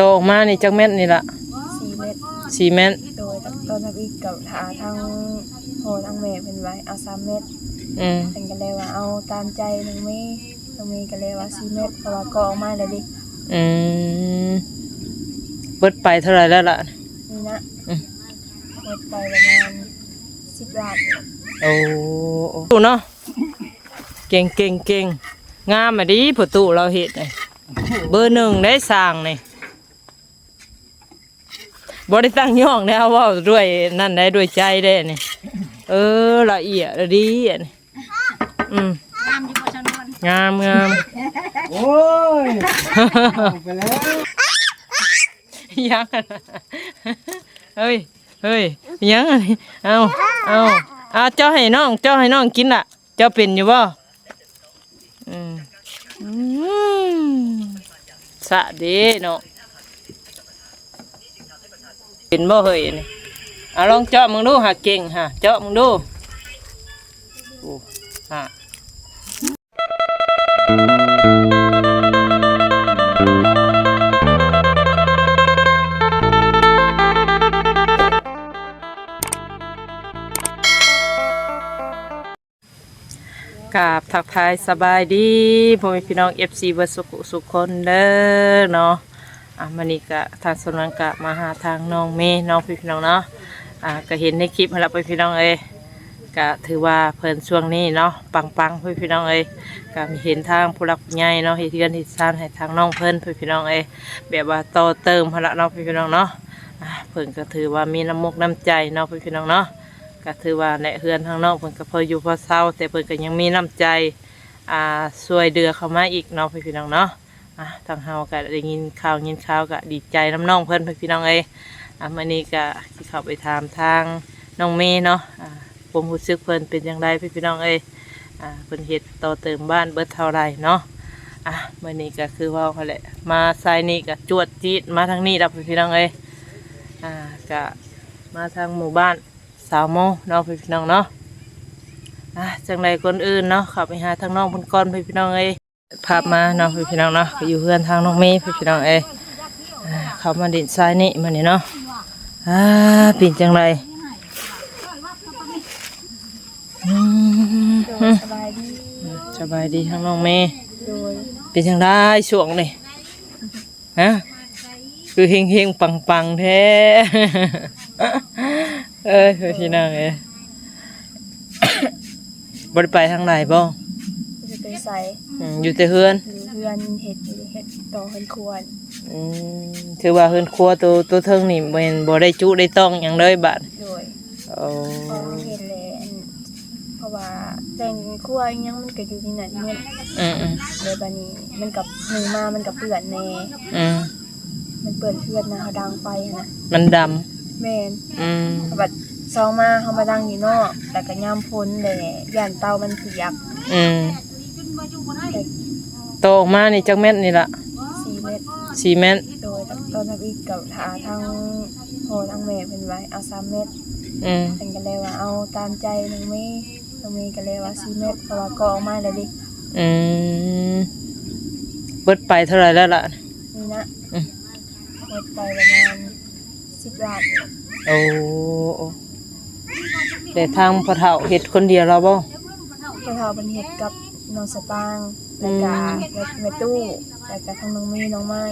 ອອກມານີ້ຈັກແມັດນີ້ລະ? ສີ່ແມັດ. ສີ່ແມັດ. ໂດຍ ຕອນທຳອິດກໍຖ້າທາງພໍ່ທາງແມ່ເພິ່ນວ່າເອົາສາມແມັດ. ອືມ ເພິ່ນກໍເລີຍວ່າເອົາຕາມໃຈນ້ອງເມ, ນ້ອງເມກໍເລີຍວ່າສີ່ແມັດ ເພາະວ່າກໍອອກມາແລ້ວເດ້. ອືມ ເບິດໄປເທົ່າໃດແລ້ວລະ? ນີ້ນະ ອືມ ເບິດໄປປະມານສິບລ້ານ. ໂອ້ ເນາະ ເກັ່ງໆໆ ງາມອະດີພໍ່ຕູ້ລາວເຮັດນີ້ ເບີໜຶ່ງໄດ້ຊ່າງນີ້. ບໍ່ໄດ້ຕັ້ງຍ້ອງເດ້ ເວົ້າດ້ວຍນັ້ນໄດ້ ດ້ວຍໃຈເດ້ນີ້. ເອີ ລະອຽດລະດີອັນນີ້. ອືມ ງາມຢູ່ບໍ່ຊາວນວນ? ງາມ ງາມ. ໂອ້ຍ ເອົາໄປແລ້ວ. ຫຍັງຫັ້ນນະ? ເຮີ້ຍ ເຮີ້ຍ ຫຍັງອັນນີ້? ເອົາ ເອົາ ເອົາ ເຈາະໃຫ້ນ້ອງ ເຈາະໃຫ້ນ້ອງກິນລະ. ເຈົ້າເປັນຢູ່ບໍ່? ອືມ ອືມ ສະເດ້ເນາະ. ເປັນບໍ່ເຮີ້ຍນີ້? ເອົາ ລອງເຈາະເບິ່ງດູຫາ ເກັ່ງຫາ ເຈາະເບິ່ງດູ. ໂອ້ ຫາ ກາບທັກທາຍສະບາຍດີພໍ່ແມ່ພີ່ນ້ອງ ເອັຟຊີ ເບິດສຸຂູສຸຄົນເດີເນາະ. ອ່າ ມື້ນີ້ກະທາງສາວນວນກະມາຫາທາງນ້ອງເມເນາະ ພີ່ນ້ອງເນາະ. ອ່າ ກະເຫັນໃນຄລິບຫັ້ນລະ ພີ່ນ້ອງເອີຍ. ກະຖືວ່າເພິ່ນຊ່ວງນີ້ເນາະ ປັງໆ ພີ່ນ້ອງເອີຍ. ກະມີເຫັນທາງຜູ້ຫຼັກຜູ້ໃຫຍ່ເນາະ ເຮັດເຮືອນເຮັດຊານໃຫ້ທາງນ້ອງເພິ່ນ ພີ່ນ້ອງເອີຍ. ແບບວ່າຕໍ່ເຕີມຫັ້ນລະເນາະ ພີ່ນ້ອງເນາະ. ອ່າ ເພິ່ນກະຖືວ່າມີນ້ຳມົກນ້ຳໃຈເນາະ ພີ່ນ້ອງເນາະ. ກະຖືວ່າແຫຼະ ເຮືອນທາງນ້ອງເພິ່ນກະພໍຢູ່ພໍເຊົາ ແຕ່ເພິ່ນກະຍັງມີນ້ຳໃຈ ອ່າ ຊ່ວຍເຫຼືອເຂົ້າມາອີກເນາະ ພີ່ນ້ອງເນາະ. ອ່າ ທາງເຮົາກະໄດ້ຍິນຂ່າວ ຍິນຂ່າວກະດີໃຈນຳນ້ອງເພິ່ນ ພີ່ນ້ອງເອີຍ. ອ່າ ມື້ນີ້ກະຊິເຂົ້າໄປຖາມທາງນ້ອງເມເນາະ ອ່າ ຄວາມຮູ້ສຶກເພິ່ນເປັນຈັ່ງໃດ ພີ່ນ້ອງເອີຍ. ອ່າ ເພິ່ນເຮັດຕໍ່ເຕີມບ້ານເບິດເທົ່າໃດເນາະ. ອ່າ ມື້ນີ້ກະຄືເວົ້າຫັ້ນແຫຼະ ມາສາຍນີ້ກະຈວດຈີດມາທາງນີ້ລະ ພີ່ນ້ອງເອີຍ. ອ່າ ກະມາທາງໝູ່ບ້ານ ຊາວໂມເນາະ ພີ່ນ້ອງເນາະ. ອ່າ ຈັ່ງໃດກ່ອນອື່ນເນາະ ເຂົ້າໄປຫາທາງນ້ອງເພິ່ນກ່ອນ ພີ່ນ້ອງເອີຍ. ພາບມາເນາະ ພີ່ນ້ອງເນາະ ຢູ່ເຮືອນທາງນ້ອງເມ ພີ່ນ້ອງເອີຍ. ອ່າ ເຂົ້າມາຫຼິ້ນຊາຍນີ້ມື້ນີ້ເນາະ. ອ່າ ເປັນຈັ່ງໃດ? ອືມ ໂດຍ ສະບາຍດີ. ສະບາຍດີທາງນ້ອງເມ. ໂດຍ ເປັນຈັ່ງໃດຊ່ວງນີ້? ຮະ ຄືເຮັງໆ ປັງໆ ແທ້. ເອີຍ ພີ່ນ້ອງເອີຍ ບໍ່ໄດ້ໄປທາງໃດບໍ່? ບໍ່ໄດ້ໄປໃສ. ອືມ ຢູ່ແຕ່ເຮືອນ? ຢູ່ເຮືອນ ເຮັດ ເຮັດຕໍ່ເຮືອນຄົວ. ອືມ ຖືວ່າເຮືອນຄົວໂຕ ໂຕເທິງນີ້ແມ່ນບໍ່ໄດ້ຈຸໄດ້ຕ້ອງຫຍັງເລີຍບາດ? ໂດຍ. ໂອ້ ເພາະວ່າເຮັດແລ້ວ ອັນ ເພາະວ່າແຕ່ງຄົວອີ່ຫຍັງມັນກະຢູ່ໃນນັ້ນໝົດ. ອືມໆ ແລ້ວບາດນີ້ມັນກະ ໜຶ່ງມາມັນກະເປື້ອນແດ່. ອືມ ມັນເປື້ອນເຮືອນນະ ເຮົາດັງໄຟຫັ້ນນະ ມັນດຳ. ແມ່ນ. ອືມ ບາດສອງມາເຮົາມາດັງຢູ່ນອກ ແລ້ວກະຍາມຝົນແຫຼະ ຢ້ານເຕົາມັນປຽກ. ອືມ ແຕ່ ຕໍ່ອອກມານີ້ຈັກແມັດນີ້ລະ? ສີ່ແມັດ. ສີ່ແມັດ. ໂດຍ ຕອນທຳອິດກໍຖ້າທາງພໍ່ທາງແມ່ເພິ່ນວ່າເອົາສາມແມັດ. ອືມ ເພິ່ນກໍເລີຍວ່າເອົາຕາມໃຈນ້ອງເມ, ນ້ອງເມກໍເລີຍວ່າສີ່ແມັດ ເພາະວ່າກໍອອກມາແລ້ວເດ້. ອືມ ເບິດໄປເທົ່າໃດແລ້ວລະ? ນີ້ນະ? ອືມ ເບິດໄປປະມານສິບລ້ານ. ໂອ້ ແຕ່ທາງພໍ່ເຖົ້າເຮັດຄົນດຽວລະບໍ່? ພໍ່ເຖົ້າເພິ່ນເຮັດກັບນ້ອງສະຕາງ ແລ້ວກະ ອືມ ແມ່ຕູ້ ແລ້ວກະທັງນ້ອງມີ ນ້ອງມາຍ.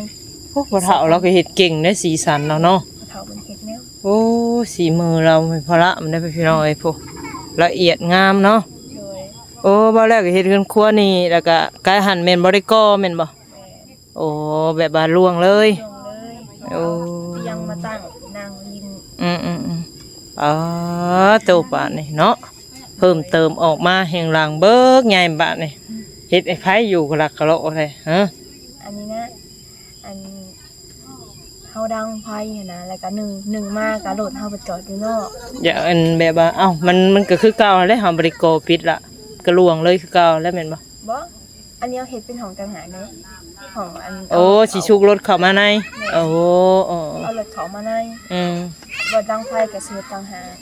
ໂອ້ ພໍ່ເຖົ້າລາວກໍເຮັດເກັ່ງເດ້ ສີສັນລາວເນາະ. ພໍ່ເຖົ້າເພິ່ນເຮັດແລ້ວ. ໂອ້ ສີມືລາວບໍ່ມີພາລະນຳເດ້ພີ່ນ້ອງເອີຍ. ໂອ້ ລະອຽດງາມເນາະ. ໂດຍ. ໂອ້ ເວົ້າແລ້ວກໍເຮັດເຮືອນຄົວນີ້ ແລ້ວກໍກາຍຫັ້ນແມ່ນບໍ່ໄດ້ກໍ່ແມ່ນບໍ່? ແມ່ນ. ໂອ້ ແບບວ່າລ່ວງເລີຍ. ລ່ວງເລີຍ. ໂອ້ ຕຽງມາຕັ້ງນັ່ງຫຼິ້ນ. ອືມໆໆ. ອໍ ໂຕບາດນີ້ເນາະ ເພີ່ມເຕີມອອກມາແຫ່ງຫຼັງເບີກໃຫຍ່ບາດນີ້. ເຮັດໃຫ້ໃຜຢູ່ກະລັກກະເລາະແທ້ ຮະ? ອັນນີ້ນະ ອັນ ເຮົາດັງໄຟຫັ້ນນະ ແລ້ວກະໜຶ່ງ ໜຶ່ງມາກະລົດເຮົາໄປຈອດຢູ່ນອກ. ຢ່າ ອັນແບບວ່າ ເອົ້າ ມັນ ມັນກະຄືເກົ່າຫັ້ນແຫຼະ ເຮົາບໍ່ໄດ້ກໍ່ປິດລະ ກະລ່ວງເລີຍຄືເກົ່າແຫຼະແມ່ນບໍ່? ບໍ່ ອັນນີ້ເຮົາເຮັດເປັນຫ້ອງຕ່າງຫາກເດ້ ຫ້ອງອັນ ໂອ້ ເອົາ ຊິຊຸກລົດເຂົ້າມາໃນ. ແມ່ນ. ໂອ້ ເອົາລົດເຂົ້າມາໃນ. ອືມ ບໍ່ດັງໄຟກະຊິເຮັດຕ່າງຫາກ.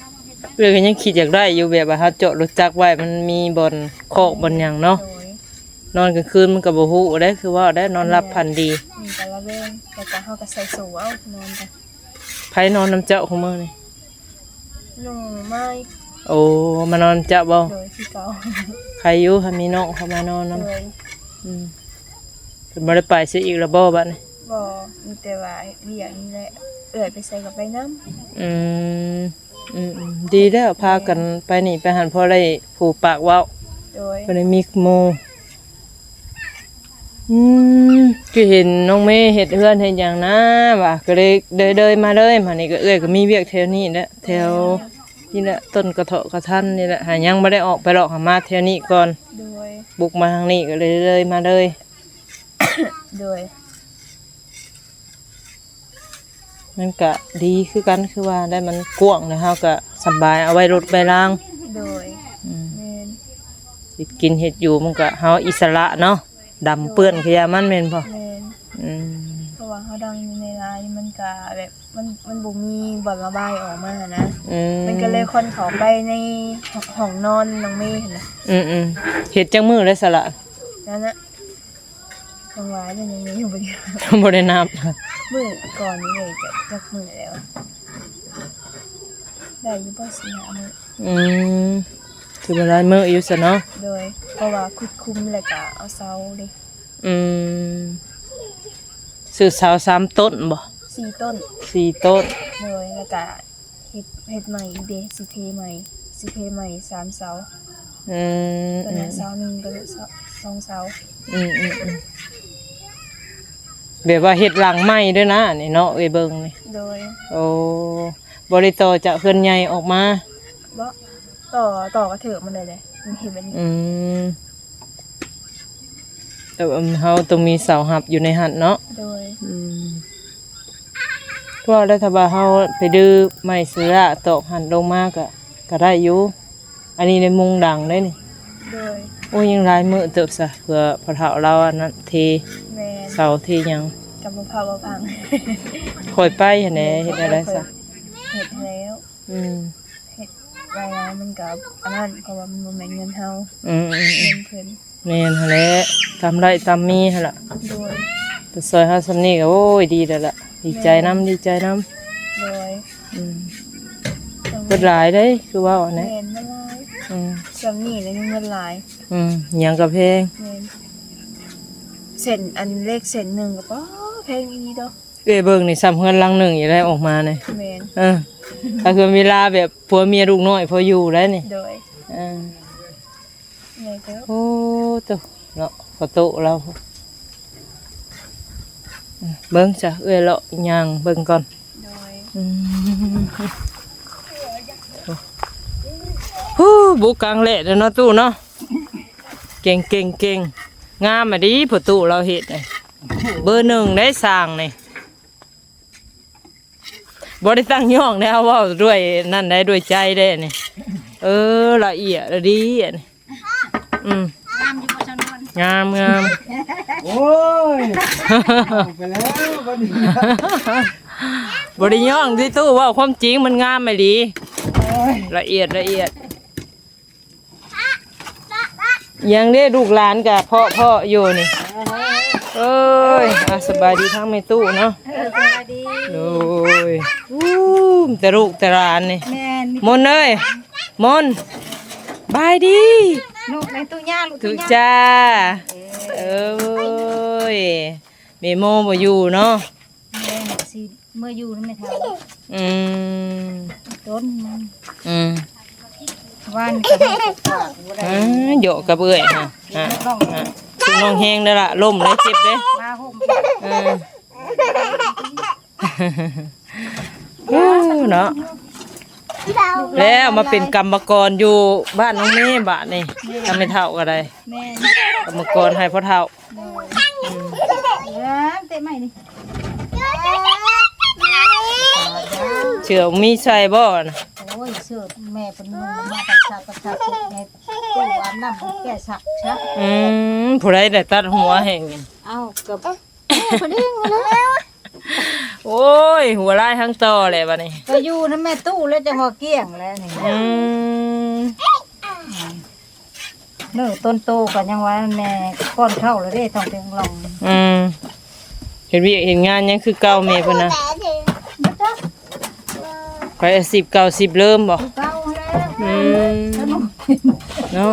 ເອື້ອຍກໍຍັງຄິດຢາກໄດ້ຢູ່ ແບບວ່າເຮົາເຈາະລົດຈັກໄວ້ ມັນມີບ່ອນຄອກບ່ອນຫຍັງເນາະ. ໂດຍ. ນອນກາງຄືນມັນກໍບໍ່ຮູ້ເດ້ ຄືເວົ້າໄດ້ ນອນຫຼັບ ແມ່ນ ຝັນດີ. ອືມ ກໍລະແວງ ແລ້ວກໍເຮົາກໍໃສ່ໂສ້ເອົາ ນອນກັນ. ໃຜນອນນຳເຈົ້າຄູ່ມື້ນີ້? ນ້ອງໄມ້. ໂອ້ ມານອນນຳເຈົ້າບໍ່? ໂດຍ ຄືເກົ່າ. ໃຄຢູ່ ຖ້າມີນ້ອງເຂົ້າມານອນນຳ. ໂດຍ. ອືມ ເພິ່ນບໍ່ໄດ້ໄປໃສອີກແລ້ວບໍ່ບັດນີ້? ບໍ່ ມີແຕ່ວ່າເຮັດວຽກນີ້ແຫຼະ ເອື້ອຍໄປໃສກໍໄປນຳ. ອືມ ອືມໆ ດີແລ້ວ ພາກັນໄປນີ້ໄປຫັ້ນ ພໍໄດ້ຜູ້ປາກເວົ້າ. ໂດຍ. ພໍໄດ້ມີໝູ່. ອືມ ຄືເຫັນນ້ອງເມເຮັດເຮືອນເຮັດຫຍັງນາວ່າ ກໍເລີຍເດີຍໆມາເລີຍ. ມານີ້ກໍເອື້ອຍກໍມີວຽກແຖວນີ້ແຫຼະ ແຖວ ແມ່ນ ນີ້ແຫຼະ ຕົ້ນກະເທາະກະທັນນີ້ແຫຼະ ຫາຍັງບໍ່ໄດ້ອອກໄປຫຼອກ ຫາມາແຖວນີ້ກ່ອນ. ໂດຍ. ບຸກມາທາງນີ້ກໍເລີຍເລີຍມາເລີຍ. ໂດຍ. ມັນກະດີຄືກັນ ຄືວ່າໄດ້ມັນກວ້າງ ແລ້ວເຮົາກະສະບາຍ ເອົາໄວ້ລົດໄວ້ລາງ. ໂດຍ. ອືມ ແມ່ນ. ເຮັດກິນເຮັດຢູ່ມັນກະ ເຮົາອິດສະຫຼະເນາະ ດຳເປື້ອນ ໂດຍ ກໍຢ່າມັນ ແມ່ນບໍ່? ແມ່ນ. ອືມ ເພາະວ່າເຮົາດັງຢູ່ໃນລາຍ ມັນກະແບບ ມັນ ມັນບໍ່ມີບ່ອນລະບາຍອອກມາຫັ້ນນະ. ອືມ ມັນກໍເລີຍຄ່ອນເຂົ້າໄປໃນຫ້ອງນອນນ້ອງເມຫັ້ນນະ. ອືມໆ ເຮັດຈັກມື້ແລ້ວສະຫຼະ? ນັ້ນນະ ຍັງວ່າຢູ່ ຍັງມີຢູ່ບໍ່ໄດ້ ບໍ່ໄດ້ນັບ. ມື້ກ່ອນນີ້ເດ ຈັກ ຈັກມື້ແລ້ວ ໄດ້ຢູ່ບໍ່ ສີ່ຫ້າມື້. ອືມ ຖືວ່າຫຼາຍມື້ຢູ່ຊັ້ນເນາະ. ໂດຍ. ເພາະວ່າຂຸດຄຸມແລ້ວກະເອົາເສົາເດ້. ອືມ ຊື້ເສົາສາມຕົ້ນບໍ່? ສີ່ຕົ້ນ. ສີ່ຕົ້ນ. ໂດຍ. ແລ້ວກະ ເຮັດ ເຮັດໃໝ່ອີກເດ້ ຊິເທໃໝ່ ຊິເທໃໝ່ສາມເສົາ. ອືມ ຕົວນັ້ນເສົາໜຶ່ງ ຕົວນີ້ສອງເສົາ. ອືມໆໆ ແບບວ່າເຮັດຫຼັງໃໝ່ເດີ້ນະ ນີ້ເນາະ ເອີຍເບິ່ງນີ້. ໂດຍ. ໂອ້ ບໍ່ໄດ້ຕໍ່ຈາກເຮືອນໃຫຍ່ອອກມາ? ບໍ່ ຕໍ່ ຕໍ່ກະເທີບມັນໄດ້ເດ້ ມັນເຮັດແບບນີ້. ອືມ ແຕ່ວ່າເຮົາຕ້ອງມີເສົາຮັບຢູ່ໃນຫັ້ນເນາະ. ໂດຍ. ອືມ ເພາະວ່າແລ້ວຖ້າວ່າເຮົາໄປດື້ໄມ້ສະຫຼະຕອກຫັ້ນລົງມາກະ ກະໄດ້ຢູ່. ອັນນີ້ໃນມຸງດັງເດ້ນີ້. ໂດຍ. ໂອ້ຍ ຍັງຫຼາຍມື້ເຕີບຊະ ເພື່ອພໍ່ເຖົ້າລາວອັນນັ້ນເທ. ແມ່ນ. ເສົາເທຫຍັງ ກະບໍ່ເຜົາບໍ່ພັງ. ຄ່ອຍໄປຫັ້ນແຫຼະ. ແມ່ນ. ເຮັດແນວໃດຊະ? ເຮັດແລ້ວ. ອືມ ເຮັດຫຼາຍໆ ມັນກໍອັນນັ້ນ ເພາະວ່າມັນບໍ່ແມ່ນເງິນເຮົາ. ອືມໆໆ ເງິນເພິ່ນ. ແມ່ນຫັ້ນແຫຼະ ຕາມໄດ້ຕາມມີຫັ້ນລະ. ໂດຍ. ແຕ່ຊ່ອຍເຮົາຊ່ຳນີ້ກໍ ໂອ້ຍ ດີແລ້ວລະ ດີໃຈນຳ. ແມ່ນ. ດີໃຈນຳ. ໂດຍ. ອືມ ເບິດຫຼາຍເດ້ ຄືເວົ້າຫັ້ນແຫຼະ. ແມ່ນ ມັນຫຼາຍ. ອືມ ຊ່ຳນີ້ລະຍັງເບິດຫຼາຍ. ອືມ ຫຍັງກໍແພງ. ແມ່ນ. ເສັ້ນ ອັນເຫຼັກເສັ້ນໜຶ່ງກໍ ປາ ແພງອີ່ຫຼີເດີ້. ເອີຍ ເບິ່ງນີ້ ຊ່ຳເຮືອນຫຼັງໜຶ່ງຢູ່ໄດ້ອອກມານີ້. ແມ່ນ. ເອີ ຖ້າຄືເວລາແບບຜົວເມຍລູກນ້ອຍພໍຢູ່ໄດ້ນີ້. ໂດຍ. ເອີ ໃຫຍ່ເຕີບ. ໂອ້ ໂຕເນາະ ພໍ່ຕູ້ລາວ. ເບິ່ງຊະ ເອື້ອຍເລາະຍ່າງເບິ່ງກ່ອນ. ໂດຍ. ອືມ ໂອ້ ບຸກກາງແລດເນາະຕູ້ເນາະ. ເກັ່ງໆໆ ງາມອະດີພໍ່ຕູ້ລາວເຮັດ. ເບີໜຶ່ງໄດ້ຊ່າງນີ້. ບໍ່ໄດ້ຕັ້ງຍ້ອງເດ້ ເວົ້າດ້ວຍນັ້ນໄດ້ ດ້ວຍໃຈເດ້ນີ້. ເອີ ລະອຽດລະດີອັນນີ້. ອືມ ງາມຢູ່ບໍ່ຊາວນວນ? ງາມໆ. ໂອ້ຍ ເອົາໄປແລ້ວບັດນີ້. ບໍ່ໄດ້ຍ້ອງຕິຕູ້ ເວົ້າຄວາມຈິງ ມັນງາມອີ່ຫຼີ. ໂອ້ຍ ລະອຽດລະອຽດ. ຍັງເດ້ ລູກຫຼານກະເພາະໆຢູ່ນີ້. ເອີຍ ອ່ະ ສະບາຍດີທາງແມ່ຕູ້ເນາະ. ເອີ ສະບາຍດີ. ໂດຍ. ອູ້ ມີແຕ່ລູກແຕ່ຫຼານນີ້. ແມ່ນ. ມົນເອີຍ ມົນ ບາຍດີ. ລູກໃນຕູ້ຍ່າ ລູກຕູ້ຍ່າ. ເອີຍ ແມ່ໂມບໍ່ຢູ່ເນາະ. ແມ່ນ ຊິເມືອຢູ່ນຳແມ່ເຖົ້າ. ອືມ ຕົ້ນ. ອືມ ວານນີ້ກໍໄດ້ປາກບໍ່ໄດ້. ເອີ ເຍາະກັບເອື້ອຍຫັ້ນ ຮະ ຮະ ຊຸມນ້ອງແຮງເດີ້ລະ ລົ້ມເດ້ ເຈັບເດ້. ມາໂຮມ ເອີ ໂອ້ ເນາະ. ແລ້ວມາເປັນກຳມະກອນຢູ່ບ້ານນ້ອງເມບາດນີ້. ແມ່ນ. ທາງແມ່ເຖົ້າກໍໄດ້. ແມ່ນ. ກຳມະກອນໃຫ້ພໍ່ເຖົ້າ. ໂດຍ. ອືມ ເອີ ເຕະໃໝ່ນີ້. ເສື້ອມີໃສ່ບໍ່ນະ? ໂອ້ຍ ເສື້ອແມ່ເພິ່ນນຸ່ງມາຕັດສາກ ຕັດສາກ ໃຫ້ຕູ້ອາບນ້ຳ ແກ້ສັກຊະ. ອືມ ຜູ້ໃດໄດ້ຕັດຫົວແຮງນີ້? ເອົ້າ ກໍ ເພິ່ນເອງຫັ້ນແຫຼະ. ໂອ້ຍ ຫົວລາຍທັງຕໍ່ແຫຼະບັດນີ້. ກໍຢູ່ນຳແມ່ຕູ້ແລ້ວ ຈັ່ງວ່າກ້ຽງແຫຼະນີ້. ອືມ. ເອີ ຕົ້ນໂຕກໍຍັງວ່າແມ່ກ່ອນເຖົ້າແລ້ວເດ້ ທ້ອງເພງລອງ. ອືມ ເຮັດວຽກເຮັດງານຍັງຄືເກົ່າແມ່ເພິ່ນນະ. ບໍ່ຈັກ ໄປອາຊີບເກົ່າຊີບເດີມບໍ່? ຄືເກົ່າແລ້ວ. ອືມ ເນາະ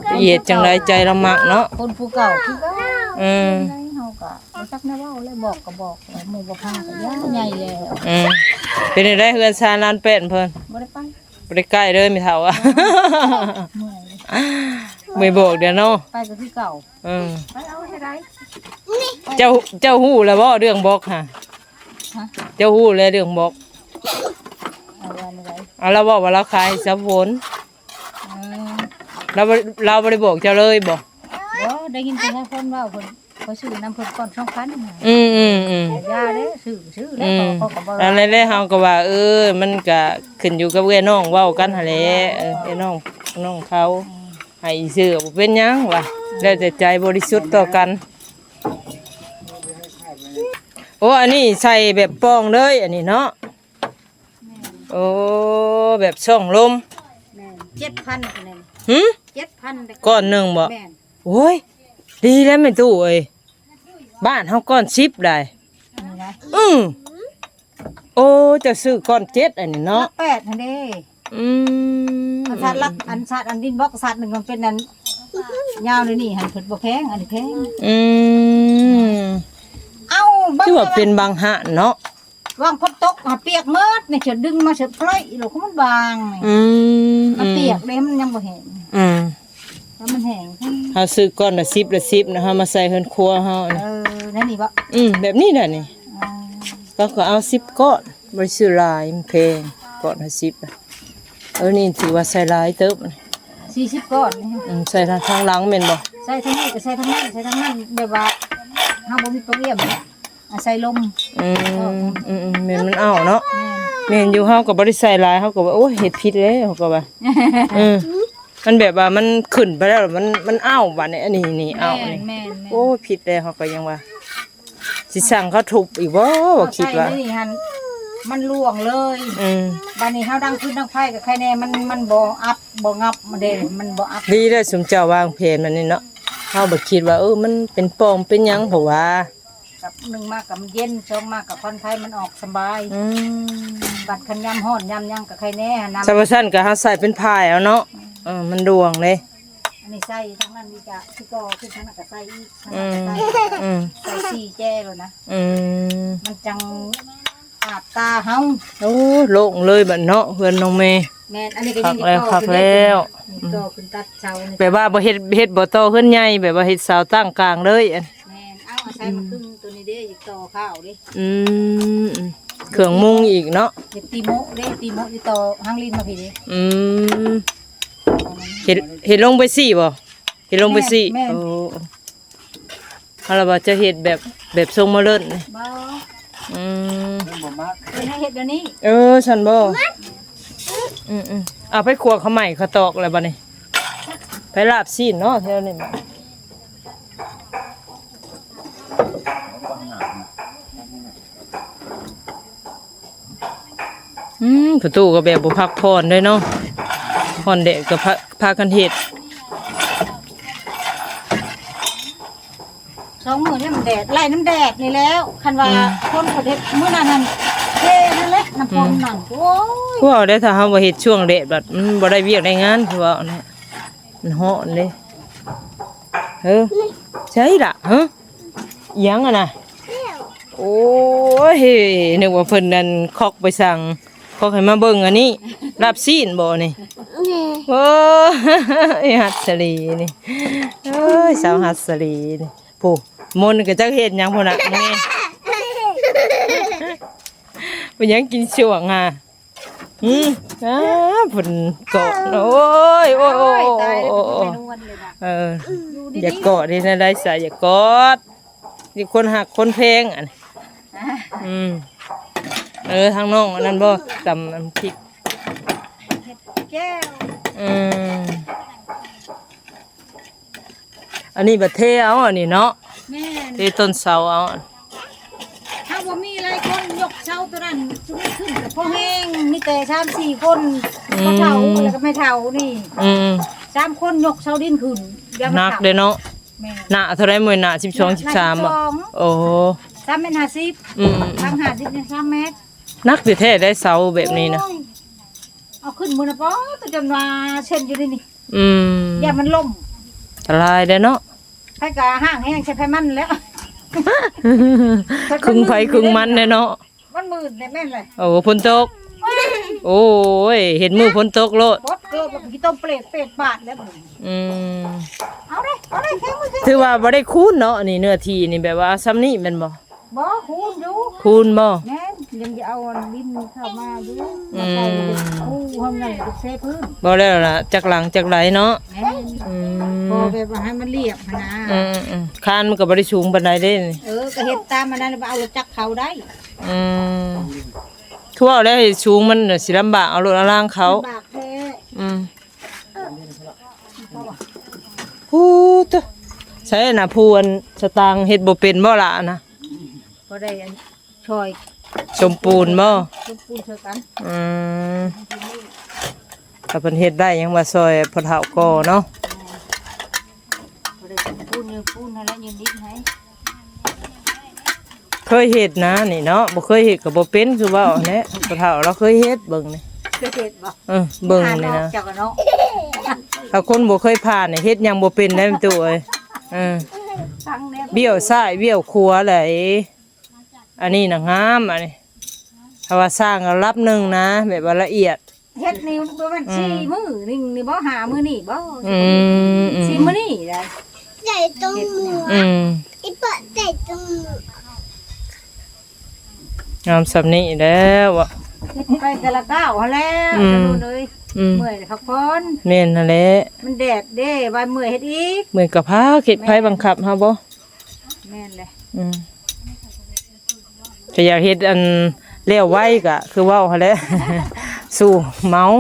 ຊິເຮັດຈັ່ງໃດ ໃຈລະມັກເນາະ ຄົນຜູ້ເກົ່າຄືເກົ່າ. ອືມ ເຮົາກໍບໍ່ຈັກແນວເວົ້າແລ້ວ ບອກກໍບອກແລ້ວ ໝູ່ບໍ່ພາກໍຢ່າ ໃຫຍ່ແລ້ວ. ອືມ ເປັນຈັ່ງໃດເຮືອນຊານລານແປ້ນເພິ່ນ? ບໍ່ໄດ້ໄປ ບໍ່ໄດ້ໃກ້ເລີຍແມ່ເຖົ້າ. ເມື່ອຍ ເມື່ອຍບອກເດ້ເນາະ ໄປກໍຄືເກົ່າ. ເອີ ໄປເອົາໃຫ້ໄດ້. ເຈົ້າ ເຈົ້າຮູ້ແລ້ວບໍ່ເລື່ອງບອກຫະ? ຮະ? ເຈົ້າຮູ້ແລ້ວເລື່ອງບອກ? ເອົາວ່າແນວໃດ? ເອົາ ລາວເວົ້າວ່າລາວຂາຍໃຫ້ສາວຝົນ. ເອີ ລາວບໍ່ ລາວບໍ່ໄດ້ບອກເຈົ້າເລີຍບໍ່? ບໍ່ ໄດ້ຍິນແຕ່ຊາວຝົນເວົ້າ ເພິ່ນ ຂ້ອຍຊື້ນຳເພິ່ນກ່ອນສອງພັນ. ອືມໆໆ ຢ່າເດ້ ຊື້ ຊື້ແລ້ວ ອືມ ເຂົາກໍບໍ່ວ່າ. ອັນນັ້ນແຫຼະ ເຮົາກໍວ່າ ເອີ ມັນກະຂຶ້ນຢູ່ກັບເອື້ອຍນ້ອງເວົ້າກັນຫັ້ນແຫຼະ. ເອີ ເອື້ອຍນ້ອງ ນ້ອງເຂົາ ອືມ ໃຫ້ຊື່ບໍ່ເປັນຫຍັງວ່າ ອືມ ແລ້ວແຕ່ໃຈບໍລິສຸດຕໍ່ກັນ. ໂອ້ ອັນນີ້ໃສ່ແບບປ່ອງເລີຍ ອັນນີ້ເນາະ. ແມ່ນ ໂອ້ ແບບຊ່ອງລົມ. ແມ່ນ ເຈັດພັນ ອັນນັ້ນ. ຫື? ເຈັດພັນ ກ້ອນໜຶ່ງບໍ່? ແມ່ນ. ໂອ້ຍ ດີແລ້ວແມ່ຕູ້ເອີຍ ບ້ານເຮົາກ້ອນສິບໄດ໋. ນີ້ນະ ອືມ ໂອ້ ເຈົ້າຊື້ກ້ອນເຈັດ ອັນນີ້ເນາະ ແປດຫັ້ນເດ້. ອືມ ອັນຊາດຫຼັກ ອັນຊາດອັນດິນບລັອກຊາດໜຶ່ງມັນເປັນອັນຍາວນີ້ຫັ້ນ ເພິ່ນບໍ່ແພງ ອັນນີ້ແພງ. ອືມ ເອົ້າ ຄືວ່າເປັນບາງຮ້ານເນາະ ຫວ່າງຝົນຕົກຫາປຽກໝົດນີ້ ຈະດຶງມາເສຍພລອຍໂລກຂອງມັນບາງນີ້. ອືມ ມັນປຽກເດ້ ມັນຍັງບໍ່ແຫ້ງ. ອືມ ຖ້າມັນແຫ້ງ ເຮົາຊື້ກ້ອນລະສິບລະສິບນະ ເຮົາມາໃສ່ເຮືອນຄົວເຮົານີ້. ເອີ ແນວນີ້ບໍ່? ອືມ ແບບນີ້ແຫຼະນີ້. ເອີ ເຂົາກໍເອົາສິບກ້ອນ ບໍ່ໄດ້ຊື້ຫຼາຍ ມັນແພງ ກ້ອນລະສິບ. ເອີ ນີ້ຖືວ່າໃສ່ຫຼາຍເຕີບ ສີ່ສິບກ້ອນນີ້. ອືມ ໃສ່ທາງຫຼັງແມ່ນບໍ່? ໃສ່ທາງນີ້ກໍໃສ່ທາງນັ້ນ ໃສ່ທາງນັ້ນ ແບບວ່າເຮົາບໍ່ມີປະກຽມ ອາໄສລົມ. ອືມ ອືມໆ ແມ່ນ ມັນເອົາເນາະ. ແມ່ນ ແມ່ນຢູ່ ເຮົາກໍບໍ່ໄດ້ໃສ່ຫຼາຍ ເຮົາກໍວ່າ ໂອ້ຍ ເຮັດຜິດແລ້ວ ເຮົາກໍວ່າ. ເອີ ມັນແບບວ່າມັນຂຶ້ນໄປແລ້ວ ມັນ ມັນເອົາບາດນີ້ ອັນນີ້ນີ້ເອົານີ້. ແມ່ນໆໆ ໂອ້ຍ ຜິດແລ້ວ ເຮົາກໍຍັງວ່າ ຊິສັ່ງເຂົາທຸບອີກບໍ່ ຄິດວ່າ ໃສ່ນີ້ຫັ້ນ ມັນລ່ວງເລີຍ. ອືມ ບາດນີ້ເຮົາດັງຟືນດັງໄຟກໍໃຄແນ່ ມັນ ມັນບໍ່ອັບບໍ່ງັບເດ້ ມັນບໍ່ອັບ. ດີແລ້ວຊຸມເຈົ້າວາງແຜນແບບນີ້ເນາະ ເຮົາບໍ່ຄິດວ່າ ເອີ ມັນເປັນປ່ອງເປັນຫຍັງ ເພາະວ່າ ກັບໜຶ່ງມາກໍມັນເຢັນ ສອງມາກໍຄວັນໄຟມັນອອກສະບາຍ. ອືມ ບັດຄັນຍາມຮ້ອນຍາມຫຍັງກໍໃຄແນ່ຫັ້ນນະ. ຊະວ່າຊັ້ນກໍເຮົາໃສ່ເປັນພາຍເອົາເນາະ. ອືມ ເອີ ມັນລ່ວງເດ້. ອັນນີ້ໃສ່ທາງນັ້ນນີ້ກະຊິກໍຂຶ້ນທາງນັ້ນກໍໃສ່ອີກ ທາງນັ້ນກໍໃສ່. ອືມ ອືມ ໃສ່ສີ່ແຈໂລດນະ. ອືມ ມັນຈັ່ງອາບຕາເຮົາ. ໂອ້ ໂລ່ງເລີຍບັດເນາະ ເຮືອນນ້ອງເມ. ແມ່ນ ອັນນີ້ກໍຍັງ ຄັກແລ້ວ ຄັກແລ້ວ. ນີ້ຕໍ່ຂຶ້ນຕັດເສົານີ້ ແບບວ່າບໍ່ເຮັດ ເຮັດບໍ່ຕໍ່ເຮືອນໃຫຍ່ ແບບວ່າເຮັດເສົາຕັ້ງກາງເລີຍ. ແມ່ນ ເອົາ ອາໄສມາຄຶ່ງໂຕນີ້ເດ້ ອີກຕໍ່ຂ້າວເດ້. ອືມ ອືມ ເຄື່ອງມຸງອີກເນາະ. ເຮັດຕີໂມະເດ້ ຕີໂມະຢູ່ຕໍ່ຫາງລິນມາພີ້ເດ້. ອືມ ເຮັດ ເຮັດລົງໄປຊີ້ບໍ່? ເຮັດລົງໄປຊີ້. ແມ່ນ ແມ່ນ. ໂອ້ ເຮົາລະວ່າຈະເຮັດແບບ ແບບຊົງມາເລີນນີ້. ບໍ່ ອືມ ມັນບໍ່ມັກ ເພິ່ນໃຫ້ເຮັດດຽວນີ້. ເອີ ຊັ້ນບໍ່? ອືມໆ ເອົາໄປຂົ້ວເຂົ້າໃໝ່ເຂົ້າຕອກແລ້ວບັດນີ້ ໄປລາບຊີ້ນເນາະແຖວນີ້. ອືມ ປະຕູກໍແບບບໍ່ພັກຜ່ອນເດ້ເນາະ ຮ້ອນແດດກໍພາ ພາກັນເຮັດ. ສອງມື້ນີ້ມັນແດດ ໄລ່ນຳແດດນີ້ແລ້ວ ຄັນວ່າ ອືມ ຄົນເຂົາເຮັດມື້ນັ້ນຫັ້ນ ເທນັ້ນແຫຼະ ນ້ຳຝົນນັ້ນ. ອືມ ໂອ້ຍ ຄືວ່າໄດ້ ຖ້າເຮົາບໍ່ເຮັດຊ່ວງແດດ ບັດມັນບໍ່ໄດ້ວຽກໄດ້ງານ ຄືວ່ານັ້ນ ມັນຮ້ອນເດ້. ເອີ ໃຊ່ລະ ຮະ ອີຫຍັງຫັ້ນນະ? ໂອ້ຍ ນຶກວ່າເພິ່ນນັ້ນຄອກໄປສັ່ງ ຄອກໃຫ້ມາເບິ່ງອັນນີ້ ລາບຊີ້ນບໍ່ນີ້? ແມ່ນ ໂອ້ຍ ຮັດສະລີນີ້ ເອີຍ ສາວຮັດສະລີນີ້. ຜູ້ມົນກໍຈັກເຮັດຫຍັງພຸ້ນນະ ນີ້ ເປັນຫຍັງກິນຊ່ວງຫາ? ອືມ ອ້າ ເພິ່ນເກາະ ໂອ້ຍ ໂອ້ຍ ໂອ້ຍ ໂອ້ຍ ຕາຍແລ້ວ ໂອ້ຍ ເອີ ຢ່າເກາະເດ້ ແນວໃດຊະ ຢ່າເກາະ ມີຄົນຮັກຄົນແພງ ອັນ ອືມ ເອີ ທາງນ້ອງອັນນັ້ນບໍ່ ຕຳນ້ຳພລິກ ເຮັດແຈ່ວ ອືມ. ອັນນີ້ບັດເທເອົາ ອັນນີ້ເນາະ. ແມ່ນ ເທຕົ້ນເສົາເອົາ. ເຮົາບໍ່ມີຫຼາຍຄົນ ຍົກເສົາຕົວນັ້ນຊຸມນີ້ຂຶ້ນກໍພໍແຮງ ມີແຕ່ສາມສີ່ຄົນ. ອືມ ພໍ່ເຖົ້າ ແລ້ວກໍແມ່ເຖົ້ານີ້. ອືມ ສາມຄົນຍົກເສົາດິນຂຶ້ນ ຢ່າມາ ໜັກເດ້ເນາະ. ແມ່ນ ໜ້າເທົ່າໃດ? ມື້ໜ້າສິບສອງ ສິບສາມບໍ? ໂອ້ ສາມແມັດຫ້າສິບ. ອືມ ທາງຫ້າສິບນີ້ສາມແມັດ. ໜັກແທ້ໆ ໄດ້ເສົາແບບນີ້ນະ. ໂອ້ຍ ເອົາຂຶ້ນມື້ນະ ປອດ ຈົນວ່າເຊັນຢູ່ໃນນີ້. ອືມ ຢ້ານມັນລົ້ມ. ອັນຕະລາຍເດ້ເນາະ. ໃຜກໍຫ້າງແຮງໃສ່ໃຜມັນແຫຼະ. ຄຶງໃຜຄຶງມັນແຫຼະເນາະ. ມັນມືດແຫຼະ ແມ່ນແຫຼະ. ໂອ້ ຝົນຕົກ. ໂອ້ຍ ເຫັນມື້ຝົນຕົກໂລດ. ບົດເກີບແລ້ວກໍຂີ້ຕົມເປດເປດບາດແລ້ວ. ອືມ ເອົາເດ້ ເອົາເດ້ ເຄມື ຖືວ່າບໍ່ໄດ້ຄູນເນາະ. ອັນນີ້ເນື້ອທີ່ນີ້ແບບວ່າສ່ຳນີ້ແມ່ນບໍ່? ບໍ່ ຄູນຢູ່. ຄູນບໍ່? ແມ່ນ ຍັງຈະເອົາດິນເຂົ້າມາຢູ່. ອືມ ມາໃສ່ເປັນຄູເຮົາໃຫຍ່ເປັນເຊພື້ນ. ບໍ່ແລ້ວລະ ຈັກຫຼັງຈັກໃດເນາະ. ແມ່ນ ອືມ ພໍແບບວ່າໃຫ້ມັນລຽບຫັ້ນນະ. ອືມໆ ຄານມັນກໍບໍ່ໄດ້ສູງປານໃດເດ້. ເອີ ກໍເຮັດຕາມອັນນັ້ນ ແລ້ວເອົາລົດຈັກເຂົ້າໄດ້. ອືມ ຄືວ່າແລ້ວ ເຮັດສູງມັນຊິລຳບາກ ເອົາລົດເອົາລາງເຂົ້າ. ລຳບາກແທ້. ອືມ ໂອ້ ຕະ ໃສນະ ຜູ້ອັນສະຕາງເຮັດບໍ່ເປັນບໍ່ລະນະ? ບໍ່ໄດ້ອັນ ຊ່ອຍສົມປູນບໍ່? ສົມປູນຊ່ອຍກັນ. ອືມ ຖ້າເພິ່ນເຮັດໄດ້ຍັງວ່າຊ່ອຍພໍ່ເຖົ້າກໍເນາະ. ບໍ່ໄດ້ສົມປູນ ຢືນປູນຫັ້ນແຫຼະ ຢືນດິນໃຫ້. ເຄີຍເຮັດນະນີ້ເນາະ. ບໍ່ເຄີຍເຮັດກໍບໍ່ເປັນ ຄືເວົ້າຫັ້ນແຫຼະ. ພໍ່ເຖົ້າລາວເຄີຍເຮັດ ເບິ່ງນີ້. ເຄີຍເຮັດບໍ່? ເອີ ເບິ່ງນີ້ນະ. ເຈົ້າກໍເນາະ ຖ້າຄົນບໍ່ເຄີຍຜ່ານນີ້ ເຮັດຫຍັງບໍ່ເປັນໄດ໋ ແມ່ຕູ້ເອີຍ. ເອີ ຟັງແດ່ ບ້ຽວຊ້າຍບ້ຽວຂວາແຫຼະ. ອັນນີ້ນະງາມ ອັນນີ້ ຖ້າວ່າສ້າງລະດັບໜຶ່ງນະ ແບບວ່າລະອຽດ. ເຮັດນີ້ບໍ່ແມ່ນ ອືມ ສີ່ມື້ນີ້ ນີ້ບໍ່ ຫ້າມື້ນີ້ບໍ່? ອືມໆ ສີ່ມື້ນີ້ໄດ໋. ໃສ່ຕົງໝວກ ອືມ ອີປະໃສ່ຕົງໝວກ. ງາມສ່ຳນີ້ແລ້ວ. ເຮັດໄປແຕ່ລະກ້າວຫັ້ນແຫຼະ. ອືມ ຕາໜູເອີຍ. ອືມ ເມື່ອຍແລ້ວພັກຜ່ອນ. ແມ່ນຫັ້ນແຫຼະ. ມັນແດດເດ້ ວ່າເມື່ອຍເຮັດອີກ. ເມື່ອຍກໍພັກ ເຮັດ ແມ່ນ ໃຜບັງຄັບເຮົາບໍ່? ແມ່ນແຫຼະ. ອືມ ຖ້າຢາກເຮັດອັນແລ້ວໄວກໍຄືເວົ້າຫັ້ນແຫຼະ ສູ້ເມົາ.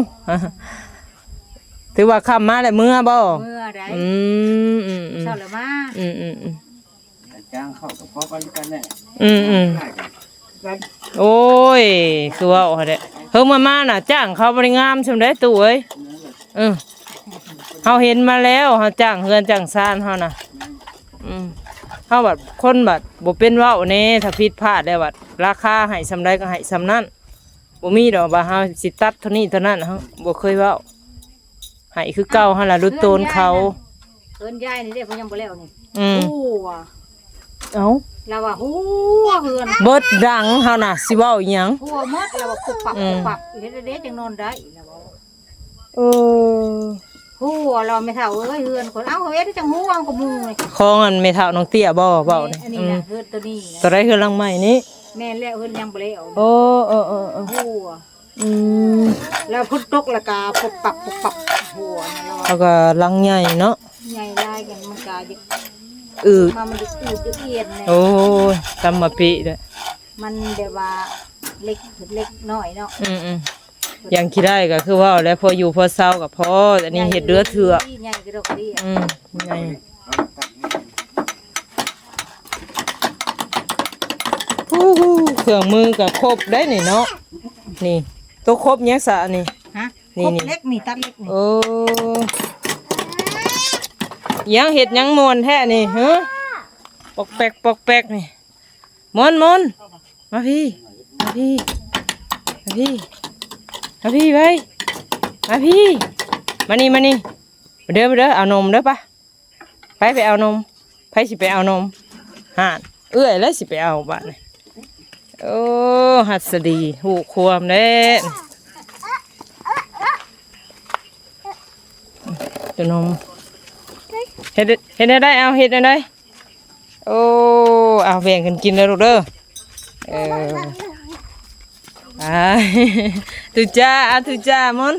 ຖືວ່າຄ່ຳມາແລ້ວເມືອບໍ່? ເມືອໃດ. ອືມໆໆ ເຊົ້າແລ້ວມາ. ອືມໆ ຈ້າງເຂົາກໍພໍປານກັນແຫຼະ. ອືມໆ ໂອ້ຍ ຄືເວົ້າຫັ້ນແຫຼະ. ເຮີມາມານະ ຈ້າງເຂົາບໍ່ໄດ້ງາມຊ່ຳໃດຕູ້ເອີຍ. ເອີ ເຮົາເຫັນມາແລ້ວ ເຮົາຈ້າງເຮືອນຈ້າງຊານເຮົານະ. ອືມ ເຮົາບັດ ຄົນບັດບໍ່ເປັນເວົ້າແດ່ ຖ້າຜິດພາດແລ້ວບັດ ລາຄາໃຫ້ສ່ຳໃດກໍໃຫ້ສ່ຳນັ້ນ. ບໍ່ມີດອກວ່າເຮົາຊິຕັດເທົ່ານີ້ເທົ່ານັ້ນ ເຮົາບໍ່ເຄີຍເວົ້າ. ໃຫ້ຄືເກົ່າຫັ້ນລະ ລຸດໂຕນເຂົາ. ເຮືອນຍາຍນີ້ເດ້ ເພິ່ນຍັງບໍ່ແລ້ວນີ້. ອືມ ໂອ້ ເອົ້າ ລາວວ່າຫົວເຮືອນ ເບິດດັງເຮົານະ ຊິເວົ້າອີ່ຫຍັງ? ຫົວໝົດ ລາວວ່າປຸບປັບ ອືມ ປຸບປັບ ເຮັດໃດຈັ່ງນອນໄດ້ ລາວວ່າ. ເອີ ຫົວລາວ ແມ່ເຖົ້າເອີຍ ເຮືອນຄົນ ເອົ້າ ເຮັດຈັ່ງຫົວກໍມຸງ. ຂອງອັນແມ່ເຖົ້ານ້ອງເຕ້ຍບໍ່ ເວົ້ານີ້? ອັນນີ້ນະ ອືມ ເຮືອນໂຕນີ້ນະ ໂຕໃດ ເຮືອນຫຼັງໃໝ່ນີ້? ແມ່ນແລ້ວ ເຮືອນຍັງບໍ່ແລ້ວ. ໂອ້ ເອີໆໆ ຫົວ ອືມ ແລ້ວຝົນຕົກແລ້ວກະປຸບປັບປຸບປັບ ຫົວນັ້ນແຫຼະ. ແລ້ວກໍຫຼັງໃຫຍ່ເນາະ ໃຫຍ່ຫຼາຍ ມັນກະຢາກ ອືດ ມາ ມັນຈະອືດຈະອຽນແດ່. ໂອ້ຍ ຕຳມະປິເດີ້ ມັນແບບວ່າເລັກ ເລັກນ້ອຍເນາະ. ອືມໆ ຢ່າງຂີ້ໄດ້ກໍຄືເວົ້າແຫຼະ ພໍຢູ່ພໍເຊົາກໍພໍ. ອັນນີ້ເຮັດເຫຼືອເທື່ອ ໃຫຍ່ກະດອກເດຍ. ອືມ ໃຫຍ່. ໂອ້ໂຫ ເຄື່ອງມືກໍຄົບໄດ໋ນີ້ເນາະ. ນີ້ ໂຕຄົບຫຍັງສະນີ້? ຮະ? ນີ້ ຄົບເຫຼັກນີ້ ຕັດເຫຼັກນີ້. ໂອ້ ຫຍັງ ເຮັດຫຍັງມ່ວນແທ້ນີ້ ຮະ? ປອກແປກ ປອກແປກນີ້. ມົນ ມົນ ມາພີ້ ມາພີ້ ມາພີ້ ມາພີ້ໄວ ມາພີ້ ມານີ້ ມານີ້ ມາເດີ ມາເດີ ເອົານົມເດີ ປະ ໄປ ໄປເອົານົມ. ໃຜຊິໄປເອົານົມ? ຫານ ເອື້ອຍແຫຼະຊິໄປເອົາບາດນີ້. ໂອ້ ຫັດສະດີ ຮູ້ຄວາມແລ້ວ ໂຕນົມ. ເຮັດ ເຮັດແນວໃດ? ເອົາ ເຮັດແນວໃດ? ໂອ້ ເອົາ ແບ່ງກັນກິນເດີລູກເດີ. ເອີ ອ່າ ທຸຈ້າ ອ່າ ທຸຈ້າ ມົນ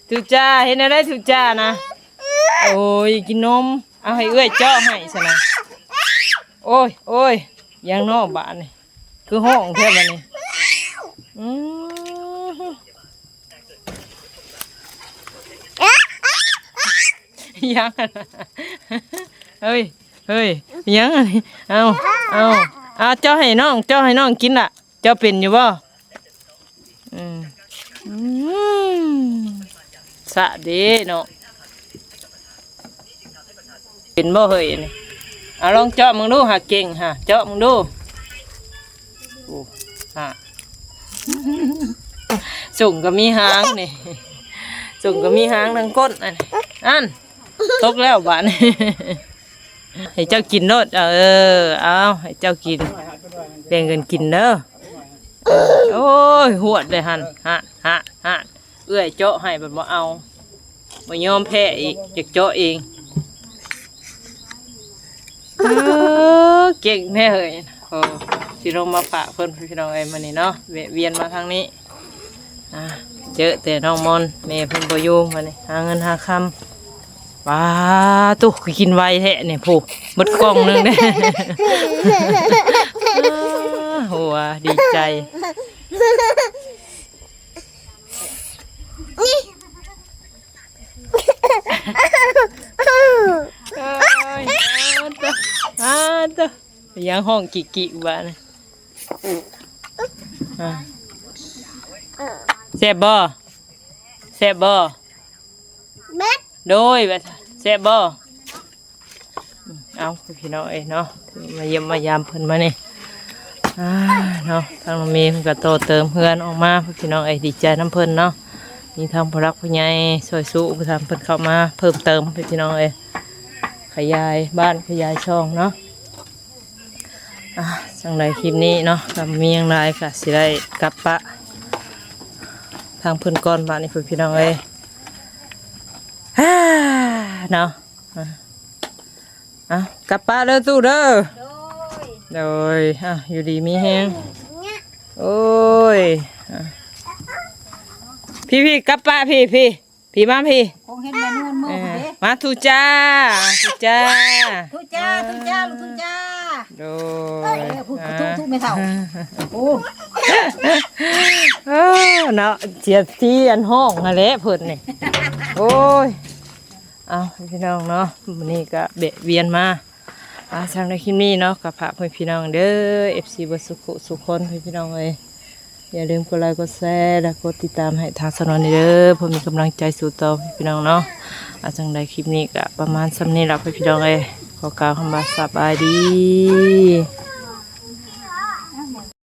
ທຸຈ້າ ເຮັດແນວໃດ ທຸຈ້ານະ? ໂອ້ຍ ກິນນົມ ເອົາ ໃຫ້ເອື້ອຍເຈາະໃຫ້ຊັ້ນນະ. ໂອ້ຍ ໂອ້ຍ ຫຍັງເນາະບາດນີ້ ຄືຮ້ອງແທ້ບາດນີ້. ອືມ ຫຍັງ ເຮີ້ຍ ເຮີ້ຍ ຫຍັງອັນນີ້? ເອົາ ເອົາ ເອົາ ເຈາະໃຫ້ນ້ອງ ເຈາະໃຫ້ນ້ອງກິນລະ. ເຈົ້າເປັນຢູ່ບໍ່? ອືມ ອືມ ສະເດ້ເນາະ. ເປັນບໍ່ເຮີ້ຍນີ້? ເອົາລອງເຈາະເບິ່ງດູຫາ ເກັ່ງຫາ ເຈາະເບິ່ງດູ. ໂອ້ ຫາ ສົງກໍມີຫາງນີ້ ສົງກໍມີຫາງທັງກົ້ນ ອັນ ອັນ ຕົກແລ້ວບາດນີ້. ໃຫ້ເຈົ້າກິນໂລດ ເອີ ເອົາ ໃຫ້ເຈົ້າກິນ ແບ່ງກັນກິນເດີ. ໂອ້ຍ ຫວດເລີຍຫັ້ນ ຫາ ຫາ ຫາ ເອື້ອຍເຈາະໃຫ້ບັດບໍ່ເອົາ ບໍ່ຍອມແພ້ອີກ ຢາກເຈາະເອງ. ເອີ ເກັ່ງແທ້ເຮີ້ຍ. ໂອ້ ຊິລົງມາຝາກເພິ່ນພີ່ນ້ອງເອີຍ ມື້ນີ້ເນາະ ແວະວຽນມາທາງນີ້ ອ່າ ເຈີແຕ່ນ້ອງມອນ ແມ່ເພິ່ນບໍ່ຢູ່ ມື້ນີ້ຫາເງິນຫາຄຳ. ປາໂຕ ຄືກິນໄວແທ້ນີ້ ໂພ ເບິດກ່ອງໜຶ່ງເດ້. ອ່າ ຫົວດີໃຈ. ອ້າຍ ອ້າຍ ອ້າຍ ຫຍັງຮ້ອງກິກໆ ບາດນີ້. ອ່າ ແຊບບໍ່? ແຊບບໍ່? ໂດຍ ວ່າແຊບບໍ່? ເອົາ ພີ່ນ້ອງເອີຍເນາະ ມາຢ້ຽມມາຢາມເພິ່ນມານີ້ ອ່າ ເນາະ ທາງນ້ອງເມເພິ່ນກໍຕໍ່ເຕີມເຮືອນອອກມາ ພີ່ນ້ອງເອີຍ ດີໃຈນຳເພິ່ນເນາະ ມີທາງຜູ້ຫຼັກຜູ້ໃຫຍ່ຊ່ວຍສູ້ ທາງເພິ່ນເຂົ້າມາເພີ່ມເຕີມ ພີ່ນ້ອງເອີຍ ຂະຫຍາຍບ້ານຂະຫຍາຍຊ່ອງເນາະ. ອ່າ ຈັ່ງໃດຄລິບນີ້ເນາະ ກໍມີຫຍັງຫຼາຍ ກໍຊິໄດ້ກັບປະທາງເພິ່ນກ່ອນບາດນີ້ ພີ່ນ້ອງເອີຍ ເນາະ. ອ່າ ເອົາ ກັບປະເດີຕູ້ເດີ. ໂດຍ ໂດຍ ອ່າ ຢູ່ດີມີແຮງ. ໂອ້ຍ ອ່າ ພີ່ໆ ກັບປະ ພີ່ໆ ພີ່ມາ ພີ່ ຄົງເຫັນແມ່ນູນມື ເອີ ເດ້ ມາ ທຸຈ້າ ທຸຈ້າ ທຸຈ້າ ທຸຈ້າ ລູກທຸຈ້າ. ໂດຍ ເອີ ຜູ້ທຸ ອ່າ ທຸແມ່ເຖົ້າ ໂອ້ ເອີ ເນາະ ເສຍທີ່ອັນຮ້ອງຫັ້ນແຫຼະເພິ່ນນີ້ ໂອ້ຍ. ເອົາ ພີ່ນ້ອງເນາະ ມື້ນີ້ກໍແວະວຽນມາ ອ່າ ສຳລັບຄລິບນີ້ເນາະ ກໍຝາກໃຫ້ພີ່ນ້ອງເດີ ເອັຟຊີ ເບິດສຸຂູສຸຄົນ ພີ່ນ້ອງເອີຍ ຢ່າລືມກົດໄລກົດແຊ ແລະ ກົດຕິດຕາມໃຫ້ທາງສາວນວນເດີ ເພື່ອມີກຳລັງໃຈສູ້ຕໍ່ ພີ່ນ້ອງເນາະ. ອ່າ ຈັ່ງໃດຄລິບນີ້ກໍປະມານສ່ຳນີ້ລະ ພີ່ນ້ອງເອີຍ ຂໍກ່າວຄຳວ່າສະບາຍດີ.